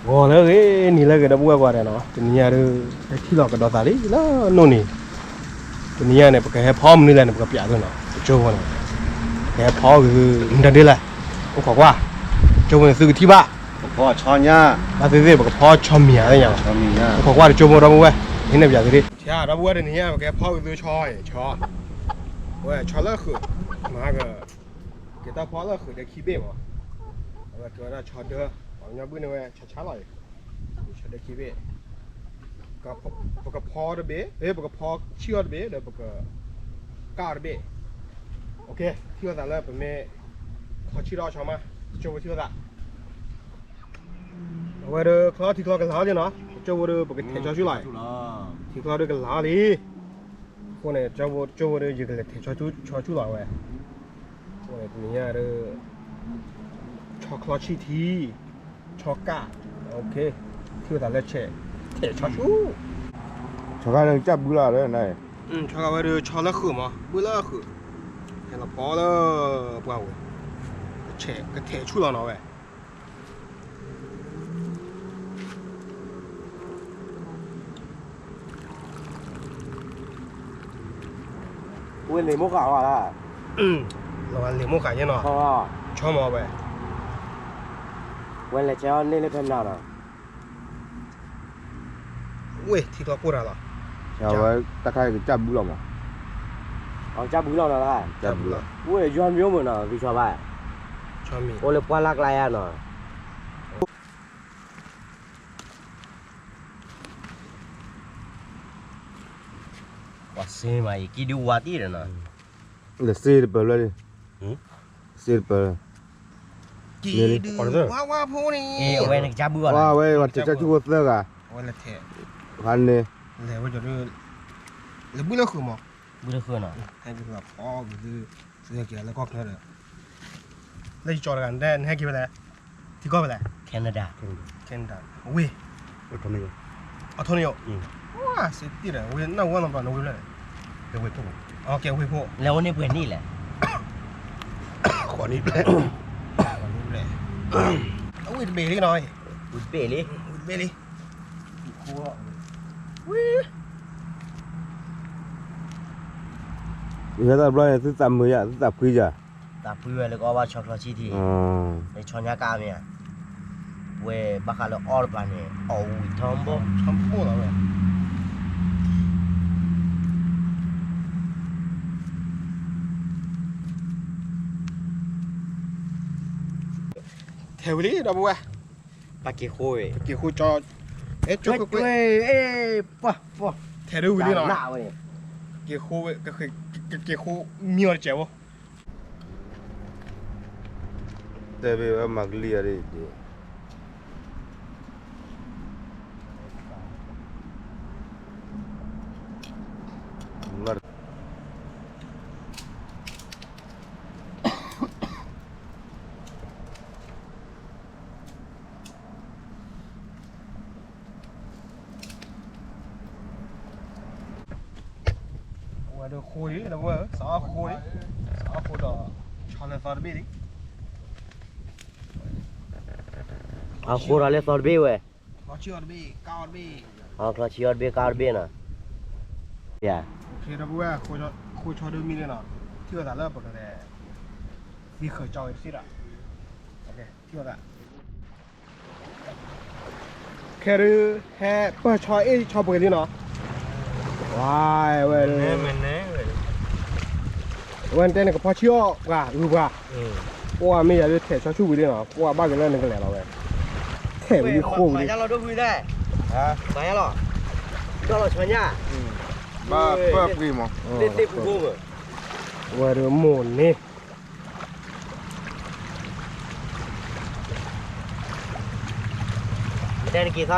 ဂီၤလၢအဂ့ၤ နံၤလၢအဂ့ၤ ဒီပုၢ်ဝဲၢ်ကိးဂၤဒဲးနီၤ, တနံၤညါဒီး ဟဲထံၣ်လီၤကဒီးသးလံ လၢနိၣ်န့ၣ်, တနံၤညါန့ၣ် ပကဟဲဖီမနုၤလဲၣ်န့ၣ် ပကပျးသုနီၤ, တကၠိဖိန့ၣ်, ပကဟဲဖီက့ၤသု မတၤဒ်လဲၣ်, အိၣ်ခိးကွၢ်, တကၠိဖိန့ၣ် သုကထံၣ်ဘၣ်, ကဖီဆီညါ, ဘၣ်သ့ၣ်သ့ၣ် ပကဖီဆီမံၤဧါသ့ၣ်ညါ, အိၣ်ခိးကွၢ်တကၠိဖိ ဒီပုၢ်ဝဲၢ်, ဟံးန့ၢ်ပျးသုဒ့ၣ်, ဒီပုၢ်ဝဲၢ် တနံၤညါ ပကဟဲဖီက့ၤသုဆီအံၤ ဆီ, ဝဲဆီလၢဃုာ်, မၤက က့ၤတၢ်ဖီလၢဃုာ်ဒီးခံဘ့ၣ်မး, အဝဲကဲဝဲဒၣ်ဆီဒၢ, ပှၤကညီဘုၣ်န့ၣ်ဝဲ ဆီဆါလီၤအံၤ, ဆီဒၢခံဘ့ၣ်, ပကဖီတဘ့ၣ်, ပကဖီဆံၣ်အီၤတဘ့ၣ် ဒီးပကကၢ်အီၤတဘ့ၣ်, ထံၣ်လိာ်သးလၢပမ့ၢ် ဖီဆံၣ်ထီၣ်ဆီမး, ကၠိဖိထံၣ်လိာ်သး, အဝဲဒီးချီထံချီကလၤအီၤလံနီၤ, ကၠိဖိဒီးပကထဲးဆီဆူၣ်လီၤအံၤ, ထံချီဒီးကလၤအီၤလံ အဃိန့ၣ် ကၠိဖိဒီး ယကလဲၤထဲးဆီဆူၣ်လီၤဝဲ, အဃိန့ၣ် တနံၤညါဒီး ဆီချီဆံၣ်ထံ, ဆီကၢ်, ထံၣ်လိာ်သးလၢဆဲး, ထဲးဆီဆူၣ်, ဆီကၢ်န့ၣ်ကစၢ်ဘုလီၤ, ဆီကၢ်ဝဲဒီးဆီလၢဃုာ်မး, ဘုလၢဃုာ်, ဟဲလီၤဖီလၢပှၢ်ဝဲ, ကထဲးဆူၣ်လီၤနီၤဝဲ ဝဲလ့ၤမိၢ်ဃာ်ဝဲလၢ, လီၤဝဲလ့ၤမိၢ်ဃာ်ယဲနီၤ, ဆီမီၤဝဲ, ဝဲလဲၤဆဲးအီၤန့ၢ်လၢဖဲမနၤနီၤ, ဝဲထံကျီကိၢ်တၢ်လီၤ, ဝဲတၢ်ခါကစၢ်ဘုလီၤမး, ကစၢ်ဘုလီၤနီၤလၢ, ဝဲယွၤမံၤအိၣ်မုာ်နီၤ ဂံၢ်ဆီဘၣ်, အိၣ်လၢပှၢ်လၢ်ကျါယါနီၤ ပှၤစ့မး ယကံၣ်ဒုးဝါတံၢ်ဒီးနီၤ, လၢစ့တပၢၤလၢ, စ့တပၢၤလၢ, ကံၣ်ဒုးဝါဝါဖိန့ၣ်, ဝဲနကစၢ်ဘုဂၤ, ဝဲဝဲထဲးဆီဆူၣ်ဖိသၢဂၤ, ဝဲလဲၤထဲး, ဖးန့ၣ်, လဲၤဝဲကီးဒုး, လဲၤဘုလၢဃုာ်မး, ဘုလၢဃုာ်နီၤ, ဟဲက့ၤဖီက့ၤသု, သုဟဲက့ၤလၢကီၢ်ချၢဒီး လၢယကၠီတဂၤ နဟဲက့ၤဖဲလဲၣ်, ထံကီၢ်ဖဲလဲၣ်, Canada, Canada, ဝ့ၢ်, Ontario, Ontario, ဝ့ၢ်စ့တံၢ်ဒီး ဝ့ၢ်နၢ်ဝဲလီၤဘျီနဝ့ၢ်ဖဲလဲၣ်, ကဲဝ့ၢ်ဖိ, ကဲဝ့ၢ်ဖိ, လဲၤအိၣ်န့ၢ်ပှဲၤနံၣ်လဲၣ်, ဃိးနံၣ်ဘျဲၣ်, ဃိးနံၣ်ဘျဲၣ်, အဝ့ၢ်တဘ့ၣ်လံနီၤ, ဝ့ၢ်တဘ့ၣ်လံ, ဝ့ၢ်တဘ့ၣ်လံ, ဝ့ၢ် ယဟဲတၢ်တဘျီန့ၣ် သုသးမုာ်ယၤ သုသးဖှံယၤ, သးဖှံဝဲလၢကအီၣ်ဘၣ်ဆီချီဆံၣ်ထံ, လၢဆီညါကါမ့ၢ်ဧါ, ဝဲဘၣ်ဃးလၢအီၣ်တပၤန့ၣ် အီၣ်ဝံၤထီဘိ, ထီဘိလီၤဝဲ, ထဲဝံၤလံ ဒီပုၢ်ဝဲၢ်, ပက့ၤဃိဝဲ, ပက့ၤဃိကၠီ, အဲ ကၠီကွဲၢ်ကွဲၢ်, ထဲဒုးဝံၤလံနီၤ, က့ၤဃိဝဲ, က့ၤဃိမံအီၤတစဲးဖိ, တဲဘၣ်ဝဲမၤကလံၢ်အီၤဒ်, ဝဲဒၣ်ဃိလံ ဒီပုၢ်ဝဲၢ်ဧၢ, စးအီၣ်ဃိလံ, စးအီၣ်ဃိဒီး ဆီလၢသီတဘ့ၣ်လံ, အဃိဒီးလၢသီတဘ့ၣ်ဝဲ, ချီဆံအီၤတဘ့ၣ် ကါအီၤတဘ့ၣ်, ချီဆံအီၤတဘ့ၣ် ကါအီၤတဘ့ၣ်နီၤ, ယၤ, ဒီပုၢ်ဝဲၢ် ဃိဆီဒုးမံလံနီၤ, ထံၣ်လိာ်သးလၢပကလဲၤ, သံဃၢၤကၠီဝဲတသ့ဒီး, ထံၣ်လိာ်သး ခဲဒုး ဟဲပၢၢ်ဆီအ့ၣ်ဆီပှ့ၤလံနီၤ, ဝဲ, ဝဲတဲန့ၣ် ကဖီဆံၣ်အီၣ်ပှၤ ဂုၤပှၤ, ပှၤမ့ၢ်ယၤဒုးထဲးဆီဆူၣ်ဝံၤလံနီၤ, ပှၤဘၣ်က့ၤလၢနကလဲၤလီၤဝဲ, ထဲးဝံၤလံဃိဝံၤလံ, မၤညါလီၤ, ဒီးလီၤဆီညါ, ဘၣ်ပၢၢ်ပှ့ၤမး, ဝဲဒုးမိၢ်န့ၣ် တဲနက့ၤသီလၢ ဘီကီၢ်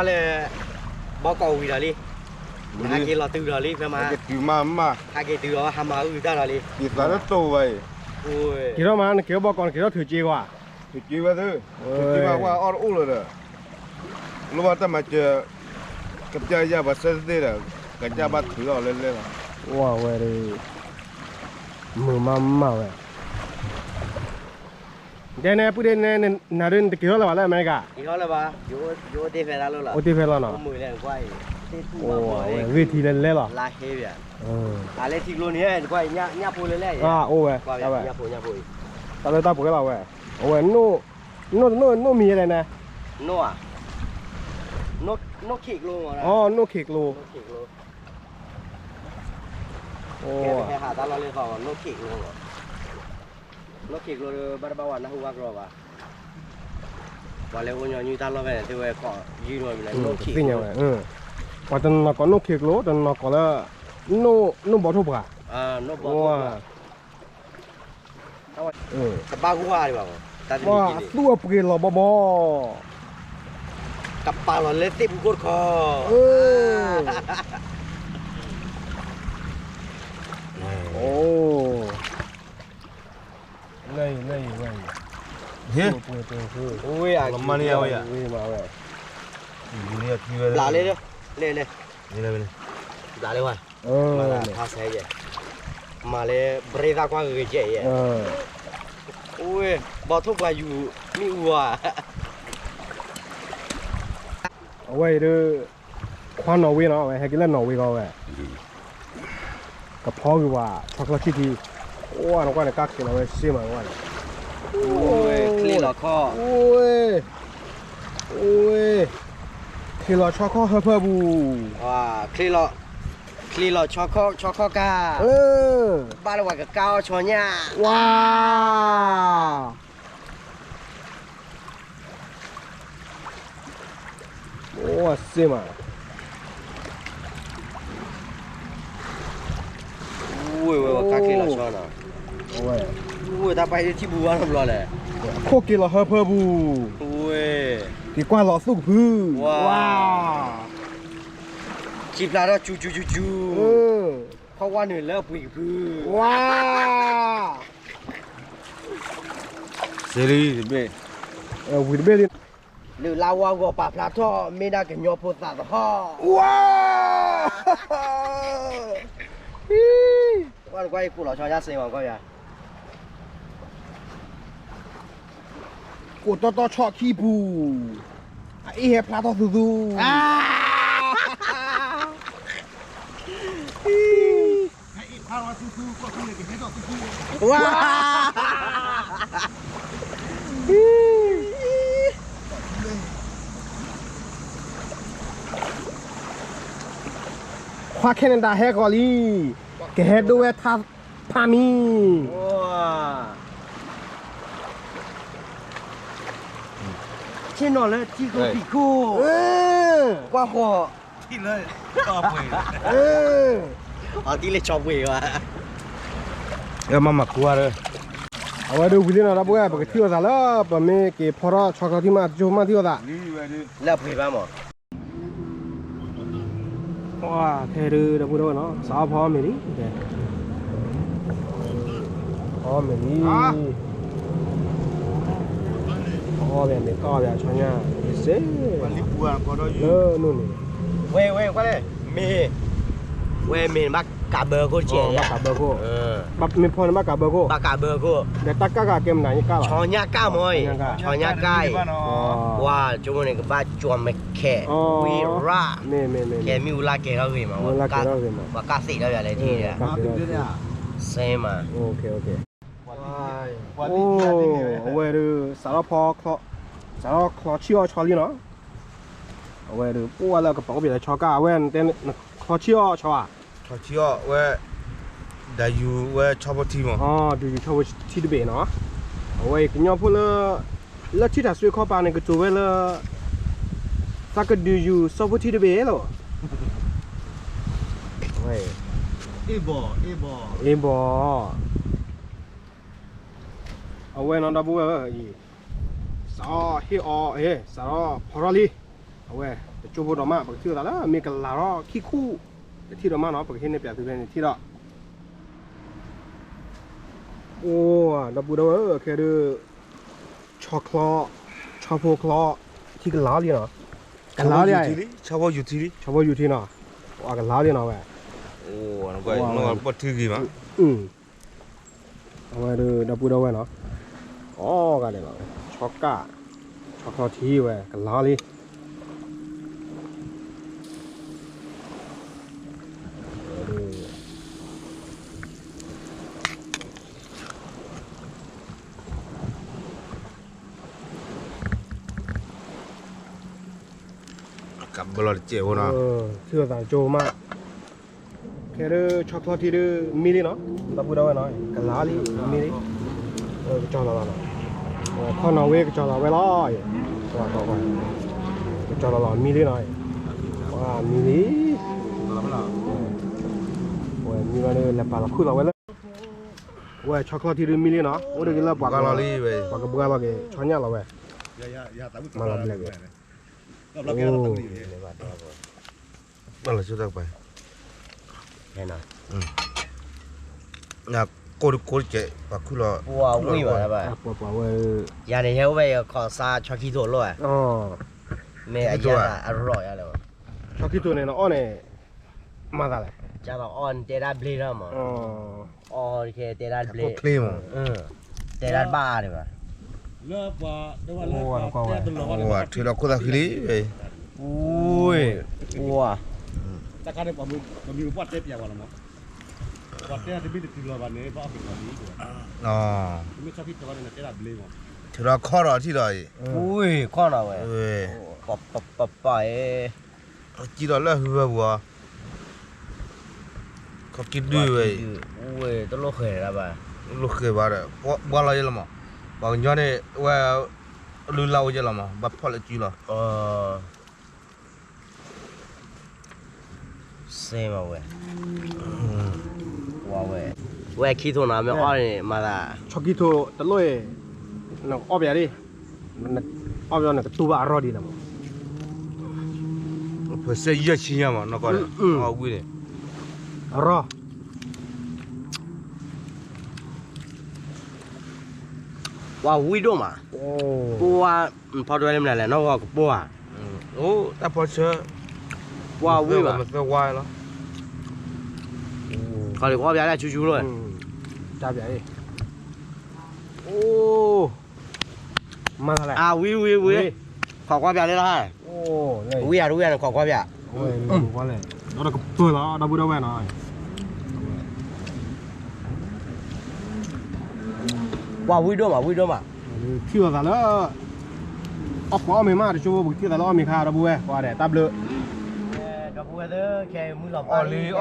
ဝံၤဒီးလံ, ဟးက့ၤလီၤတုၤဒီးလံ ဖဲမး, ဟးက့ၤတုၤမးမး, ဟးက့ၤတုၤဒီးဟးမၤအုၣ်တၢ်ဒီးလံ, က့ၤသီလၢတိၢ်ဝဲအံၤ, က့ၤထီၣ်မး နက့ၤဘီကီၢ် နက့ၤထီၣ်ထုးက့ၤကွၢ်, ထုးက့ၤဝဲသု, ထုးက့ၤဘၣ်ကွၢ်အီၣ်တအိၣ်လၢဒီး, လိၣ်ဘၣ်တၢ်မၤစၢၤ, ကပျၢ်ယၤပှၤဆၢသ့ၣ်ဒီး, ကစၢ်ဘၣ်ထုးထီၣ်လၢလဲၣ်လီၤ, ဝဲ, မုာ်မးမးဝဲ. တဲနဲ ပုၢ်ဒ့နဲ နၤဒ်နတက့ၤထီၣ်လၢၤဘၣ်လၢအမဲရကၤ, အိၣ်တ့ၢ်ဖဲလီၤနီၤ, ဂ့ၢ်ထံလဲၤလဲၣ်လီၤ, အိၣ်ဝဲ, တၢ်လၢတၢ်ပှဲၤလီၤဝဲ, အဝဲ, တၢ်လၢတၢ်ပှဲၤလီၤဝဲ, အဝဲနိၣ်, နိၣ်မံၤလဲၣ်နဲ, နိၣ်ခိၣ်ကျိ, နိၣ်ခိၣ်ကျိ, ဘၣ်တဘၣ်ဝဲနၢ်ဟူဘၣ်ကလီဘၣ်, ပှၤလၢအိၣ်ညီနုၢ်တၢ်လီၢ်ဖဲန့ၣ် သ့ဝဲကိးယုၢ်နီၤ, သ့ၣ်ညါဝဲ, ပှၤတနီၤနီၤကိးနိၣ်ခိၣ်ကျိ, တနီၤနီၤကိးလၢ, နိၣ်ဘီထိၣ်ပှၢ်, တဘၣ်ဂီၢ်ဘၣ်, အသူၣ်အပှ့ၤလီၤဘီဘီ, ကပာ်လီၤလၢသ့ၣ်ပူၤခိၣ်တခီ, အိ, လၢအံၤ, လၢအံၤ, ဝဲအံၤ, ဝဲမၤန့ၢ်ဝဲယၤ, ဝဲမၤဝဲ, ဘျးလၢ, လၢ, ဘျးလၢဝဲ, မၤလၢ ဘရ့သၣ်ကွၢ်ဂ့ၤကဲးယဲ, အိ, ဘီထိၣ်ပှၢ်ယူၤ, မ့ၣ်အူဧါ, အဝဲအံၤဒီး, ခွါနီၣ်ဝ့နီၤ, အဝဲဟဲက့ၤလၢနီၣ်ဝ့ကီးဝဲ ကဖီဂ့ၤဝဲ, ဆီချီဆံၣ်ထံ, အိၣ်နကွၢ်န့ၣ် ကါချ့လီၤဝဲစ့မးဝဲန့ၣ်, ချ့လီၤခီၣ်, အိ, အိ, ချ့လီၤဆီခီၣ်ဟၢဖၢပူၤ, ချ့လီၤ, ချ့လီၤဆီခီၣ်ကါ, ဘၣ်လၢပှၤကကါအီၣ်ဆီညၣ်, ဝါ အိၣ်စ့မး, ဝဲဝဲဝဲကါချ့လီၤဆီနီၤ, ဝဲ, ဝဲတၢ်ပာ်ဟ့ၣ်ထံၣ်ပူၤဝါထီၣ်ဘျီလဲၣ်, ခိၣ်က့ၤလီၤဟၢဖၢပူၤ, ဝဲ, က့ၤကွၢ်လီၤသူၣ်ကဖု, ဝါ, ဝါ, ခံဖျါထီၣ်ကၠူကၠူကၠူကၠူ, ခီၣ်ဝါနုာ်လၢအပှ့ၤကဖု, ဝါ စ့လံတဘ့ၣ်, ဝံၤတဘ့ၣ်လံ, လၢလါဝါဂီၤပာ်ဖျါထီၣ် မ့ၢ်ဒၣ်ကညီဖိသးသဟီၣ်, ဝါ, ကွၢ်ကွၢ်အံၤ ကိၣ်လီၤဆီညၣ်စ့မး ကွၢ်ယၤ, ကိၣ်တီတီဆီခံပူၤ, အအ့ၣ်ဟဲဖျါထီၣ်သူသူ, ဝါ, ခွါ Canada ဟဲကီးလံ, ကဟဲဒိဝဲထါဖးမံၤ, ဆ့ၣ်နီၤလၢထံခိၣ်ဖံးခိၣ်, ကွၢ်ဃီၤ, အီၤဒ်လဲၣ်ဆီပှ့ၤဘၣ်, မၤမၤခူဝါဒီး, အဝဲဒၣ်ဝံၤလံနီၤ ဒီပုၢ်ဝဲၢ် ပကထံၣ်လိာ်သးလၢ ပမ့ၢ်က့ၤဖီထီၣ်ဆီချီထံၣ်မး တကၠိမးထံၣ်လိာ်သး, လၢအပှ့ၤဘၣ်မး ပှၤ ခဲဒုး ဒီပုၢ်ဒီဝဲၢ်နီၤ စးထီၣ်ဖီအီၣ်မ့ၤလံ, ဖီအီၣ်မ့ၤလံ, ဖီအီၣ်မ့ၤ မ့ၤကီၢ်ဘၣ်ဆီညၣ်, စ့ၢ်, လၢနိၣ်န့ၣ်, ဝဲ ဝဲ ကွၢ်လဲၣ်, မ့ၤ, ဝဲမ့ၤ ဘၣ်ကးဘၢခိၣ်ကဲး, ဘၣ်ကးဘၢခိၣ်, မ့ၤဖီန့ၣ် ဘၣ်ကးဘၢခိၣ်, ဘၣ်ကးဘၢခိၣ်, ဒီးတၢ်ကၣ်ဂၤကဲမနုၤကၣ်လီၤ, ဆီညၣ်ကၣ်မ့ၢ်, ဆီညၣ်ကၣ်အံၤ, ပှၤ ကၠိမိၣ်န့ၣ် ကဘၣ်ကၠီမဲခဲ, ဝံရၣ်, ကဲမ့ၣ်အူလၢ်ကဲထီၣ်ဂ့ၤမး, ပှၤကၣ်သ့ၣ်ထီၣ်ယၤလဲၣ်ထံၣ်, စ့မး, အဝဲဒီး စးထီၣ်ဖီ, စးထီၣ်ချီဆံၣ်အီၣ်ဆီလံနီၤ, အဝဲဒီး ပှၤလၢကပာ်အိၣ်ပှဲၤလၢဆီကၣ် အဝဲတဲ ချီဆံၣ်အီၣ်ဆီဧါ, ဆီဆံၣ်အီၣ်ဝဲ, ဒုးယူၤဝဲဆီဖိထံမး, ဒုးယူၤဆီဖိထံတဘ့ၣ်နီၤ, အဝဲအံၤကညီဖိလၢ လၢထံထၣ်စွ့ခီပၤန့ၣ် ကတိၤဝဲလၢ သးကဒုးယူၤဆီဖိထံတဘ့ၣ်လီၤ, အ့ဘီၣ်, အ့ဘီၣ်, အဝဲနီၤ ဒီပုၢ်ဝဲၢ်အံၤ, စးထီၣ်ဟ့ၣ်အီၤ, စးထီၣ်ဖီထီၣ်လံ, အဝဲ တကၠိဖိဒီးမး ပကထံၣ်လိာ်သးလၢ မ့ၢ်ကလၤထီၣ်ခံခူၣ် တထံၣ်ဒီးမးနီၤ ပကဟ့ၣ်န့ၢ်ပၠးသုဖဲန့ၣ်ထံၣ်ဒီး အိၣ် ဒီပုၢ်ဒီဝဲၢ် ခဲဒုး ဆီချီ, ဆီဖိချီ, ထံကလၤလံနီၤ, ကလၤလံ, ဆီဖိယူၤထံနီၤ, ကလၤလံနီၤဝဲ, ဘီၣ်ထံဂ့ၤမး, အဝဲဒီး ဒီပုၢ်ဒီဝဲၢ်နီၤ, အီၣ်ဂၤဒဲးလီၤ, ဆီကၢ်, ဆီချီထံဝဲ ကလါလံ. ကဘၣ်လီၤတစဲးဖိနီၤ, ထံၣ်လိာ်သးကၠိမး, ခဲဒုးဆီချီထံဒုးမံလံနီၤ, ဒီပုၢ်ဒီဝဲၢ်နီၤ, ကလါလံ မံလံ, ကကၠီၤလီၤလီၤနီၤ, ခီနီၤဝဲကကၠီၤလီၤဝဲလီၤ, ကကၠီၤလီၤလီၤမံလံနီၤ, မံလံ, ဝဲမံလီၤန့ၣ် လဲၤပာ်လီၤခူၣ်လီၤဝဲလၢ ဝဲဆီချီထံဒုးမံလံနီၤ, အိၣ်ဒၣ်က့ၤလၢပှၤကဘှါလီၤက့ၤ ဆီညၣ်လီၤဝဲ, မၤလီၤဘျဲၣ်က့ၤ, အိၣ်, ဘၣ်လီၤဆိတၢ်ကပၤ, ကိၢ်တကိၢ်တကဲး ပှၤခူၣ်လီၤ, ပှၤဝဲ, ယၤန့ၣ် ယဟဲအိၣ်ဝဲယခီၣ်ဆါ ဆီခံထိၣ်လိၣ်ဧါ, မ့ၢ်အယၤအရီၣ်ယၤလၢ, ဆီခံထိၣ်န့ၣ် နအီၣ်န့ၣ် မၤသးလဲၣ်, ကၢ်သးအီၣ်န့ၣ်တဲဒၣ်ဘျ့ထီၣ်မး, အီၣ်ခဲတဲဒၣ်ဘျ့, တဲဒၣ်တဘၣ်အါဒံးဘၣ်, ဝဲ, ထုးဒီးခိၣ်သးဃံလံ, ဝဲ, ဝဲ, ပှၤတဲပျးဝဲလီၤမး, ပှၤတဲတဘ့ၣ်တတုၤလီၤဘၣ်န့ၣ် ဘၣ်အီၣ်က့ၤလီၤလံ, ထုးဒီးခီၣ်ဒီးထံၣ်ဒီးအံၤ, ဝဲ, ခီၣ်နီၤဝဲ, ပပပပအံၤ ကံဒီးလၢဟုဝဲပူၤအီၤ, ခီၣ်ကံဒုဝဲအံၤ, ဝဲတလိၣ်ဃဲၤဘၣ်, လိၣ်ဃဲၤဘၣ်ဒီး ဘှါလီၤယဲလီၤမး, ပှၤကညီန့ၣ် ဝဲ, လုၢ်လၢ်အိၣ်ယဲလီၤမး ဘၣ်ဖီၣ်လၢစုလီၤ, စ့မးဝဲ, ဝဲ, ဝဲခံထိၣ်နီၤ မ့ၢ်အီၣ်န့ၣ် မၤသး, ဆီခံထိၣ်တလိၣ်အံၤ, နကအီၣ်ပယၤဒ်, အီၣ်ပယၤနကတူၢ်ဘၣ်အရီၣ်ဒ်လီၤမး, ဖဲစဲယဲၢ်ဆံညါမး နီၢ်ကီၢ်န့ၣ်, အီၣ်ဝံၤန့ၣ်, အရီၣ် ပှၤဝံၣ်ဒိၣ်မး, ပှၤ, ဖီတဝဲလၢမနုၤလဲၣ် နီၢ်ဂီၤကပိၢ်ဧါ, အိၣ်တၢ်ဖီဆၢ, ပှၤဝံၣ်ဘၣ်, မသၢဝါလီၤ, ခီလံကအီၣ်ပယၤလၢဆူၣ်ဆူၣ်လီၤ, တၢ်ပယၤအံၤ, အိၣ်, မၤသးလဲၣ်, အဝံၣ်ဝံၣ်ဝံၣ်, ခိးကွၢ်ပယၤလၢလီၤ, ဝံၣ်ဧါတဝံၣ်ဧါန့ၣ် ခိးကွၢ်ပယၤ, ဒီးကပၢၢ်လီၤ ဒီပုၢ်ဒီဝဲၢ်နီၤ ပှၤဝံၣ်ဒိၣ်မး ဝံၣ်ဒိၣ်မး, ထံၣ်လိာ်သးလၢ, အီၣ်ကွၢ်အီၣ်မ့ၤမး တကၠိဖိ ပကထံၣ်သးလၢအီၣ်မ့ၤခါ ဒီပုၢ်ဝဲၢ် ပှၤဒဲးတၢ်ဘျုး, ဒီပုၢ်ဝဲၢ်သ့ၣ် ခဲအံၤမုၢ်လီၤပှၢ်လံ, အီၣ်လံ, ပစးလီၤအီၣ်မ့ၤလံဒၣ် ပကွၢ်လီၤမ့ၤလံကဲ, ကွၢ်လီၤမ့ၤကိၢ်ကိၢ်လၢာ်လၢာ်လီၤ,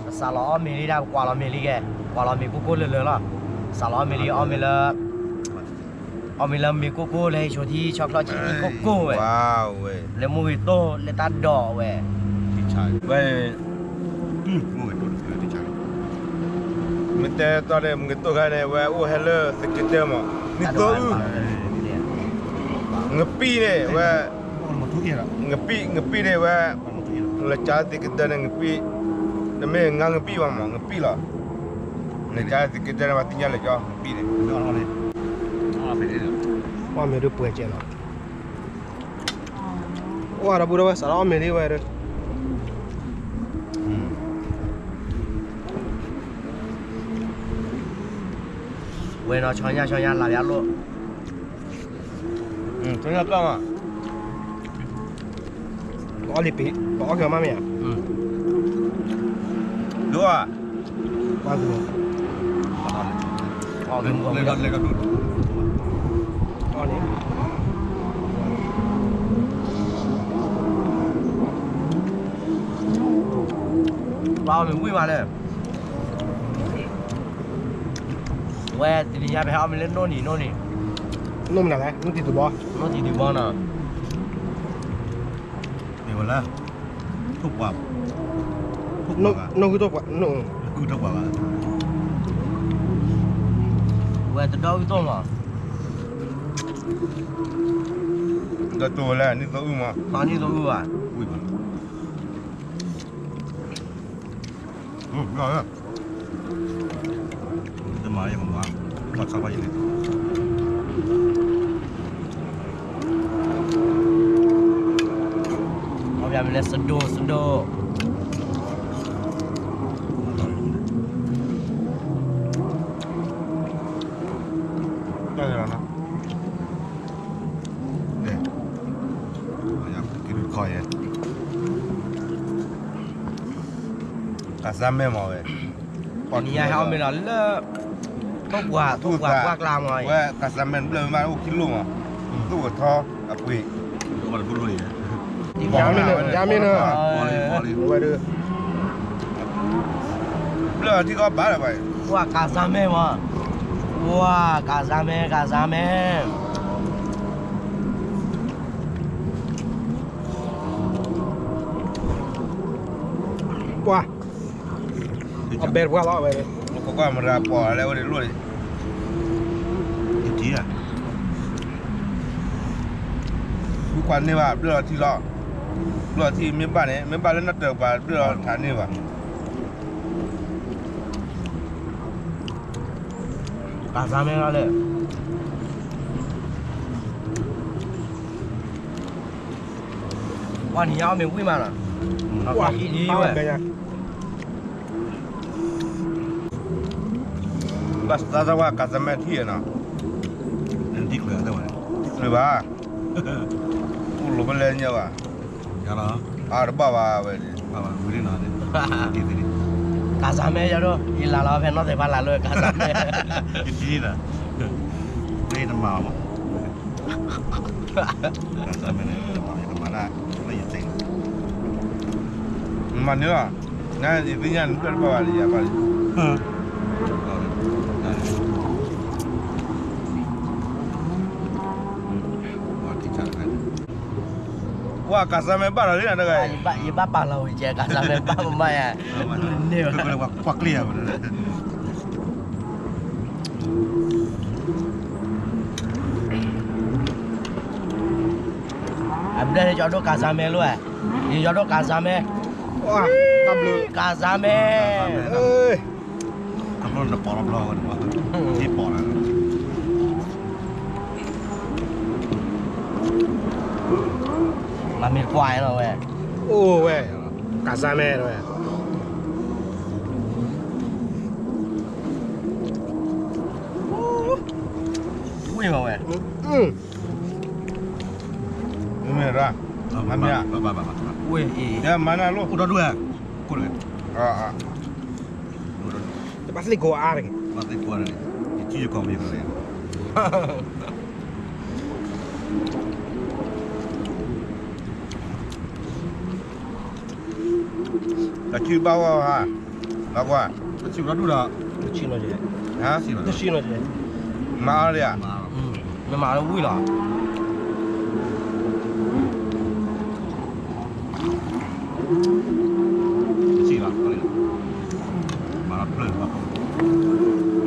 စးလီၤအီၣ်မ့ၤလံ အီၣ်မ့ၤလၢ အီၣ်မ့ၤလၢမ့ၤကိၢ်ကိၢ် လၢဟံၣ်ဆိထံ ဆီချီထံသံကိၢ်ကိၢ်ဝဲ, လၢမုၢ်ဂ့ၤတိၢ် လၢတၢ်ဒိးဝဲ, ဝဲ, မ့ၢ်တဲတီန့ၣ် မုၢ်ဂ့ၤတိၢ်ခါန့ၣ် ဝဲအိၣ်ဟဲလၢသုးက့တၢမး နံၣ်သိအုၣ်, ငပံၣ်န့ၣ် ဝဲ, ငပံၣ် ငပံၣ်န့ၣ်ဝဲ, လဲၤကၠါသုးက့တၢန့ၣ် ငပံၣ်, တမ့ၢ်ငါငပံၣ်ဘၣ်မး ငပံၣ်လီၤ, လဲၤကၠါသုးက့တၢန့ၣ် ပှၤသ့ၣ်ညါလၢာ်ကၠီ ငပံၣ်န့ၣ်, အီၣ်မ့ၤဒုးပှဲၤကဲလီၤ, အိၣ်ဒီပုၢ်ဒီဝဲၢ် စးလီၤအီၣ်မ့ၤလံဝဲဒီး ဝဲနီၤ ဆီညါ ဆီညါ လၢပျၢ်လိၣ်, ဆီညါပျၢ်မး, ပအီၣ်လံပံ, ပအီၣ်က့ၤမးမ့ၢ်ဧါ, ဒိၣ်ဧါ, ပှၤသူ, အီၣ်န့ၣ် ပှၤအီၣ်မ့ၤဝံၣ်မးလဲၣ်, ဝဲတနံၤညါပဟဲအီၣ်မ့ၤလၢနိၣ်နံၤ နိၣ်နံၤ, နိၣ်မနုၤလဲၣ် နိၣ်တံၤသူဘီ, နိၣ်တံၤသူဘီနီၤ, မ့ၢ်ဝဲလၢ, ထိၣ်ပှၢ်, ထိၣ်ပှၢ်, ဝဲတဒီဝံၣ်တိၢ်မး, ဒီးတိၢ်ဝဲလၢနံၣ်သိအုၣ်မး, နံၣ်သိအုၣ်ဘၣ် တမၤယမၤ, ဘၣ်ဆါဘၣ်ယလဲၣ်, အီၣ်ဘၣ်မ့ၢ်လဲၣ် စဒိၣ် စဒိၣ်, တၢ်ဂ့ၤလီၤ ကစၢ်မဲမ့ၢ်ဝဲ, ပှၤနံၤညါဟဲအီၣ်မ့ၤလီၤလၢ ထိၣ်ပှၢ် ထိၣ်ပှၢ်ပှၢ်ကျါမ့ၢ်, ဝဲကစၢ်မဲဘျၢၣ်မးအိၣ်ခံလိၣ်မး, သူၣ်ကထီအပှ့ၤ, ယါမ့ၢ်နၢ, ယါမ့ၢ်နၢ, ဝဲဒၣ် ဘျၢၣ်ထံကီၢ်ဘၣ်လၢၤဘၣ်, ပှၤကစၢ်မဲမ့ၢ်, ပှၤကစၢ်မဲ ကစၢ်မဲ ပှၤ အဘဲပှၤလီၤဝဲ, ပကွၢ်မရၤပီၤလၢဝဲဒၣ်လိၣ်န့ၣ်, ယထံၣ်ဧါ, မ့ၢ်ကွၢ်န့ၢ်ဘၣ်ဘျၢၣ်လီၤထံလီၤ, ဘျၢၣ်လီၤထံမ့ၢ်ဘၣ်န့ၣ် မ့ၢ်ဘၣ်လၢနီၢ်တၢၤပှၤဘျၢၣ်လီၤထံန့ၢ်ဘၣ်, ကစၢ်မဲလီၤလဲၣ် ပှၤနံၤညါအီၣ်မ့ၤဝံၣ်မးနီၤ, ပှၤဟံးဒ်ဝဲ, ဘၣ်စၢ်သးဝဲကစၢ်မဲထံၣ်နီၤ, တံၢ်ချၢဘၣ်, အိၣ်လိာ်ဖဲလဲၣ်ညါဘၣ်, အါတဘၣ်ဘၣ်ဝဲ, ကစၢ်မဲယၤဒိၣ် ယလၢ်လီၤဖဲနီၢ်သ့ၣ်ဖးလၢ်လၢကစၢ်မဲ, တမၤမး မၤန့ၢ်လီၤ, နယသ့ၣ်ညါနတၢ်တဘၣ်ဘၣ်လၢယၤဘၣ်လံ, ပှၤကစၢ်မဲဘၣ်လီၤလံနတဂၤ, ယဘၣ်ပာ်လီၤဝံၤကဲ ကစၢ်မဲဘၣ်မးယၤ, န့ၣ်, ကွၢ်ကျ့ၣ်ယၤ အဘျဲၣ်န့ၣ် ကၠီဒိၣ်ကစၢ်မဲလိၣ်ဧါ, ယကၠီဒိၣ်ကစၢ်မဲ, ကစၢ်မဲ, တဘျီတပီၤတဘျီ, တပီၤလၢ မၤမ့ၢ်တကွၢ်လီၤဝဲ, အိၣ်ဝဲ, ကစၢ်မဲဝဲ, ဝ့ၢ်မးဝဲ, မ့ၢ်ရၣ်, မ့ၢ်ရၣ်, ဝ့ၢ်အံၤ, မၤနၤလိၣ်, အိၣ်ဒီဒူၣ်ဧါ, တဘၣ်သ့ၣ်ကိးအါတဂ့ၤ, ဘၣ်သ့ၣ်ကိးအါတဂ့ၤ, ယထံၣ်ယကီၢ်မ့ၢ်ကလဲၣ် တၢ်ဆံၣ်ဘၣ်ဝဲဧါ, ဘၣ်ကွၢ်, တဆံၣ်ဘၣ်ဒူၣ်ဒီး, တဆံၣ်နီၤကဲ, တဆံၣ်နီၤကဲ, မၤအါလံဧါ, မ့ၢ်မၤလၢဝံၣ်လီၤ, တဆံၣ်လီၤ, မၤလၢပျၢၢ်လီၤ,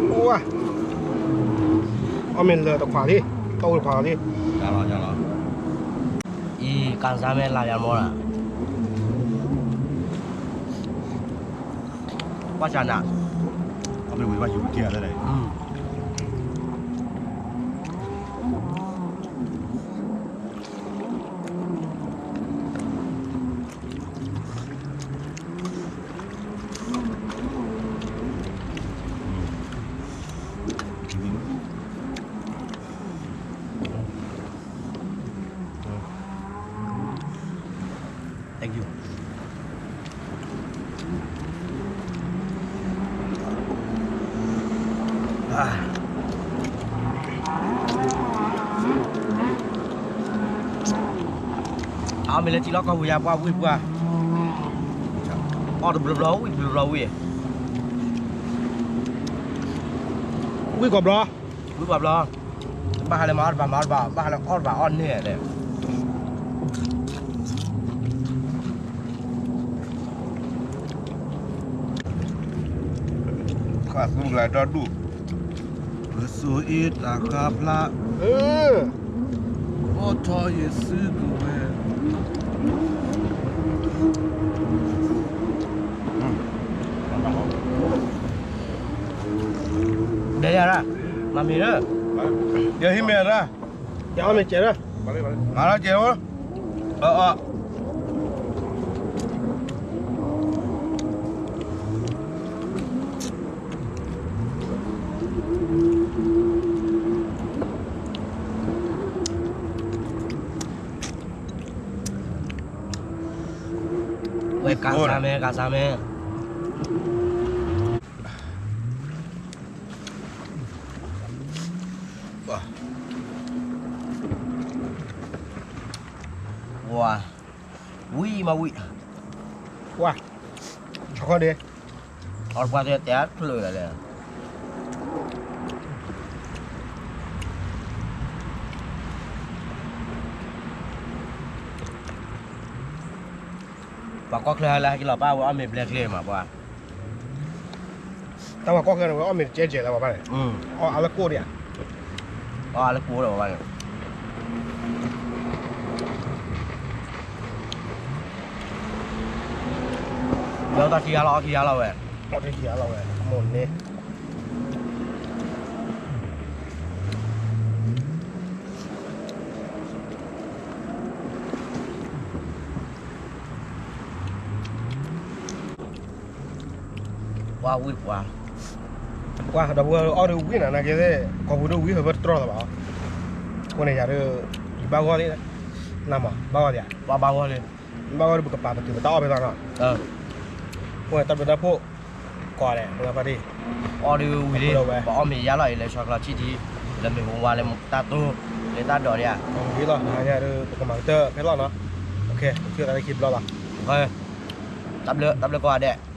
အီၣ်မ့ၢ်လၢတခွးလံ, တအိၣ်တခွးလံ, အံၤ ကစၢ်မဲလၢယၤမီၢ်လၢ ကွၢ်စၢ်နၤ, အမ့ၢ်ဝံၤဘၣ်ယူၤက့ၤလၢ, အမ့ၢ်လၢထံလီၢ်ကီၢ်ပူၤယါပှၢ်ဝံၣ်ပှၢ်, အီၣ်တဘျီဘျီဝံၣ်တဘျီဘျီဝံၣ်, ဝံၣ်ကီးဘျီ, ဝံၣ်ကီးဘျီ, ဘၣ်ဟးလၢမၤအီၣ်တဘၣ်မၤအီၣ်တဘၣ် ဘၣ်ဟးလၢအီၣ်တဘၣ်အီၣ်န့ၣ်လဲၣ် ခးသူလၢဒီဒူၣ်, ပစိၤအ့တၢ်ဃါဖျါ, အိၣ်ထီၣ်ယစုကဝဲၤ, ဒဲယၤရၣ်, မၤမံၤလၢ, ယဟံးမ့ၢ်ရၣ်, ယအီၣ်မ့ၢ်စဲးလၢ, မၤလၢစဲးအိၣ်, အၢ, အၢ အ ဝဲကးစါမဲ ကးစါမဲ ဝါ ဝံၣ်မးဝံၣ် ဝါ ဆီခီဒ့ အီၣ်တပှၢ်တဲတဲအချုးလဲၣ် ပှၤကီၢ်ချၢဟဲလၢဟဲက့ၤလီၤပၢ်ဝဲအီၣ်မ့ၤဘျဲၣ်ချ့မးပှၤ တၢ်ပှၤကီၢ်ချၢန့ၣ်ဝဲအီၣ်မ့ၤတကဲကဲလၢပှၤဘၣ်န့ၣ် အီၣ်အါလၢကိၣ်ဒံးဧါ အီၣ်အါလၢကိၣ်ဒီးပှၤဘၣ်န့ၣ် ဒီးတၢ်ခံဂၤလီၤ အီၣ်ခံဂၤလီၤဝဲ အီၣ်ခံဂၤလီၤဝဲ မိၢ်န့ၣ် ပှၤဝံၣ်ပှၤ ပှၤဒီပုၢ်ဝဲၢ်အီၣ်ဒုးဝံၣ်နၤ နာ်က့သ့ၣ် ကိာ်ပူၤဒုးဝံၣ်ဖဲတတြီၢ်လၢၤဘၣ် အဃိန့ၣ် ယၤဒုး ယဘၣ်ဂီၢ်လံ နမၤ ဘၣ်ဂီၢ်ဒံး ပှၤဘၣ်ဂီၢ်လံ ဘၣ်ဂီၢ်ဒုး ပကပာ်ပတုာ်ပတၢ်အီၣ်ဖဲလီၤနီၤ အဃိန့ၣ် တၢ်ဘျုးတၢ်ဖှိၣ် ကိးဂၤဒဲး ပှၤဖါတံၢ် အီၣ်ဒုးဝံၤလံ ပှၤအီၣ်မ့ၤယါလီၤအံၤ လဲၤဆီကျီၤဆံၣ်ထံ လၢမ့ၣ်ဟူဝါလၢတၢ်တိၢ် လၢတၢ်ဒိးဒံးဧါ ဝံၤလီၤ နဟါညါဒုး ပကမၤကတၢၢ်ဖဲလီၤနီၤ ထံၣ်သးလၢခံဘျီလီၤ တၢ်ဘျုးကိးဂၤဒဲး